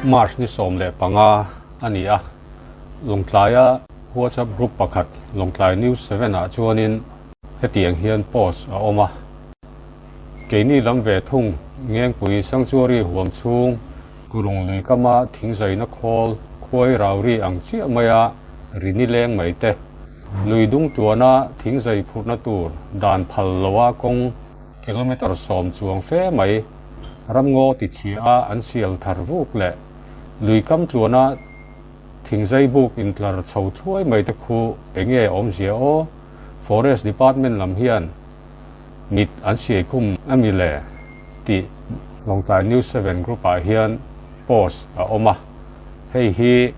March ni 15 a ni a, Lawngtlaia WhatsApp group pakhat Lawngtlai News 7 ah chuanin hetiang hian post a awm a. Keini lam ve thung Ngengpui Sanctuary huam chhung Kurung lui kama thingzaina khawl khuai rau ri ang chiah maia ri nileng mai te, lui dung tluana thingzai phurhna tur dan phal loa kawng kilometre 10 chuang fe mai ramngaw tichhia a an sial thar vuk leh lui kam tluana thingzai buk intlar chho thluai mai te khu enge awmzia aw? Forest Department lam hian mit an siai khum a mi le tih Lawngtlai News 7 group ah hian post a awm a, hei hi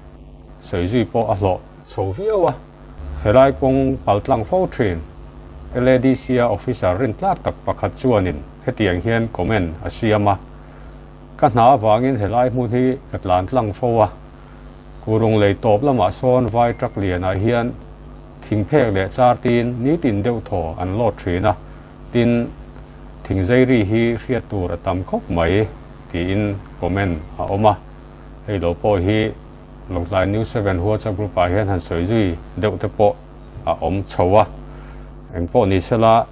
sawi zui pawh a hlawh chho viau a. Helai kawng paltlang fo thin LADC a officer rintlak tak pakhat chuanin hetiang hian comment a siam a, Ka hna avangin helai hmun hi ka tlan tlang fo a, Kurung lei tawp lamah sawn vai truck lianah hian thingphek leh char tin nitin deuh thaw an load thin a, tin thingzei ri hi hriat tur a tam khawp mai tiin comment a awm a. Hei lo pawh hi Lawngtlai News 7 WhatsApp group ah hian han sawi zui deuh te pawh a awm chho a. Engpawh ni sela,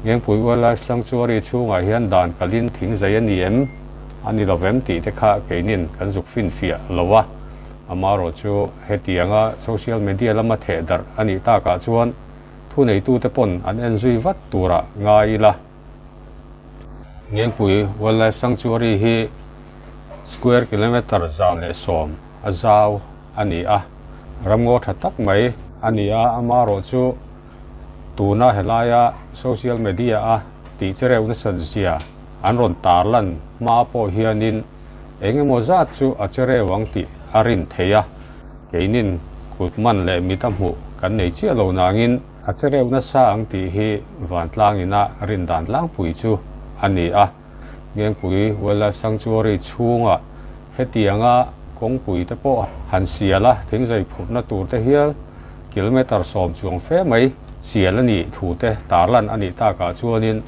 Ngengpui Wildlife Sanctuary chhungah hian dan kalin thingzei a ni em? A ni lovem tih te kha keinin kan zuk finfiah lo a. Amaherawh chu hetianga social media lama theh darh a nih takah chuan thuneitute pawn an en zui vat turah ngai ila. Ngengpui Wildlife Sanctuary hi square kilometre 110 a zau a ni a, ramngaw tha tak mai a ni a, amaherawh chu tuna helaia social media a tih chereu nasat zia an rawn tarlan hma pawh hianin eng emaw zat chu a chereu ang tih a rin theih a, keinin kut man leh mit a hmuh kan nei chiah lo nangin a chereu nasa ang tih hi vantlangina rin dan tlangpui chu a ni a. Ngengpui Wildlife Sanctuary chhungah hetianga kawngpui te pawh han sial a, thingzai phurhna tur te hial kilometre 10 chuang fe mai sial a nih thu te tarlan a nih takah chuanin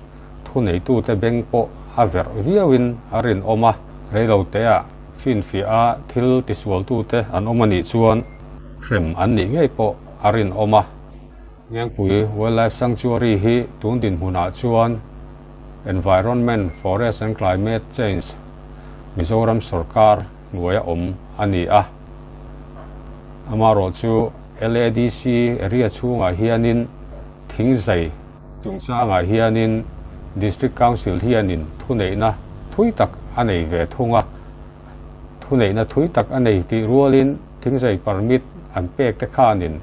thuneitute beng pawh a verh viauin a rinawm a, reiloteah finfiah a thil tisualtute an awm a nih chuan hrem an nih ngei pawh a rinawm a. Ngengpui Wildlife Sanctuary hi tun dinhmunah chuan Environment, Forest and Climate Change Mizoram sorkar hnuaia awm a ni a. Amaherawh chu LADC area chhungah hianin thingzai chungchangah hianin District Council hianin thuneihna thui tak a nei ve thung a. Thuneihna thui tak a nei tih rualin thingzai permit an pek te khanin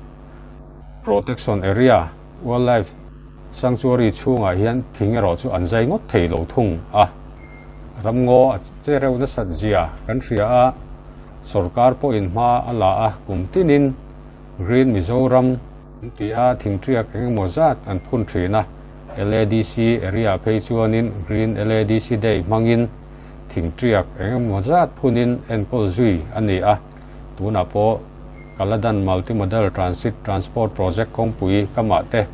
Protection Area, Wildlife Sanctuary chhungah hian thing erawh chu an zai ngawt thei lo thung a. Ramngaw a che reuh nasat zia kan hria a, sorkar pawhin hma a la a, kum tinin Green Mizoram an ti a, thingṭiak eng emaw zat an phun ṭhin a, LADC area phei chuanin Green LADC Day hmangin thingṭiak eng emaw zat phunin enkawl zui a ni a, tunah pawh Kaladan Multimodal Transit Transport Project kawngpui kamah te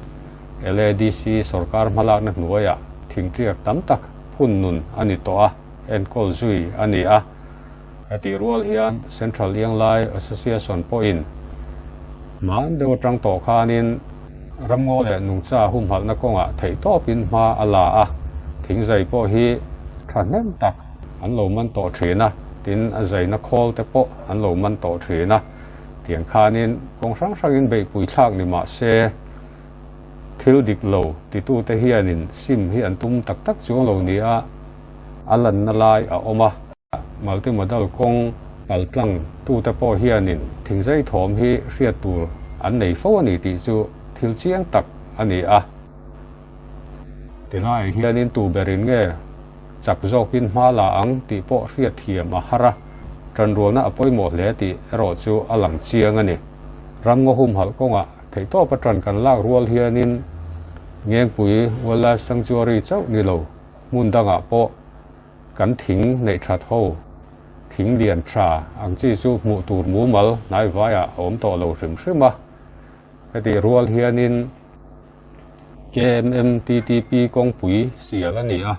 LADC sorkar hmalakna hnuaiah thingṭiak tam tak phun nun a ni tawh a, enkawl zui a ni a. Hetih rual hian Central Ianglai Association pawhin hman deuh atang tawh khanin ramngaw leh nungcha humhalhna kawngah theihtawpin hma a la a, thingzai pawh hi thahnem tak an lo man tawh thin a, tin a zaina khawl te pawh an lo man tawh thin a, tiang khanin kawng hrang hrangin beihpui thlak ni mah se thil dik lo titute hianin sim hi an tum tak tak chuang lo ni a, a lanna lai a awm a. Multimodal kawng paltlang tute pawh hianin thingzai thawm hi hriat tur an nei fo a ni tih chu thil chiang tak a ni a. Tilaiah hianin tu berin nge chak zawkin hma la ang tih pawh hriat thiam a har a, tanrualna a pawimawh hle tih erawh chu a lang chiang a ni. Ramngaw humhalh kawngah theihtawp a tan kan lak rual hianin Ngengpui Wildlife Sanctuary chauh ni lo hmun dangah pawh kan thing neih that ho thing lian tha ang chi chu hmuh tur mumal hnaivaiah a awm tawh lo hrim hrim a. Hetih rual hianin KMMTTP kawngpui sial a ni a,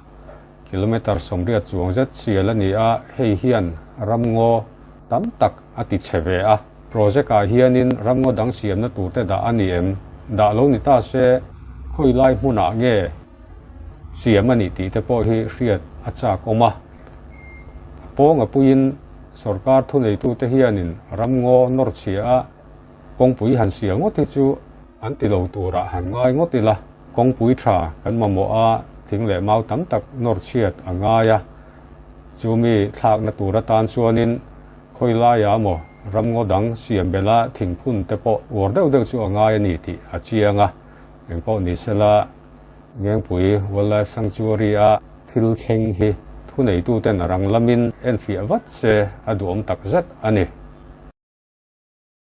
kilometre 80 chuang zet sial a ni a, hei hian ramngaw. tam tak a ti chhe ve a. Project ah hianin ramngaw dang siamna tur te dah a ni em? Dah lo ni ta se, khawi lai hmunah nge siam a nih tih te pawh hi hriat a chak awm a. A pawng a puiin sorkar thuneitute hianin ramngaw nawr chhia a kawngpui han sial ngawt hi chu an ti lo turah han ngai ngawt ila. Kawngpui tha kan mamawh a, thing leh mau tam tak nawr chhiat a ngai a. Chumi thlakna tur atan chuanin Khawi laiah maw ramngaw dang siam bela thingphun te pawh uar deuh deuh chu a ngai a ni tih a chiang a, engpawh ni sela Ngengpui Wildlife Sanctuary a thil thleng hi thuneituten a rang lamin enfiah vat se a duhawm tak zet a ni.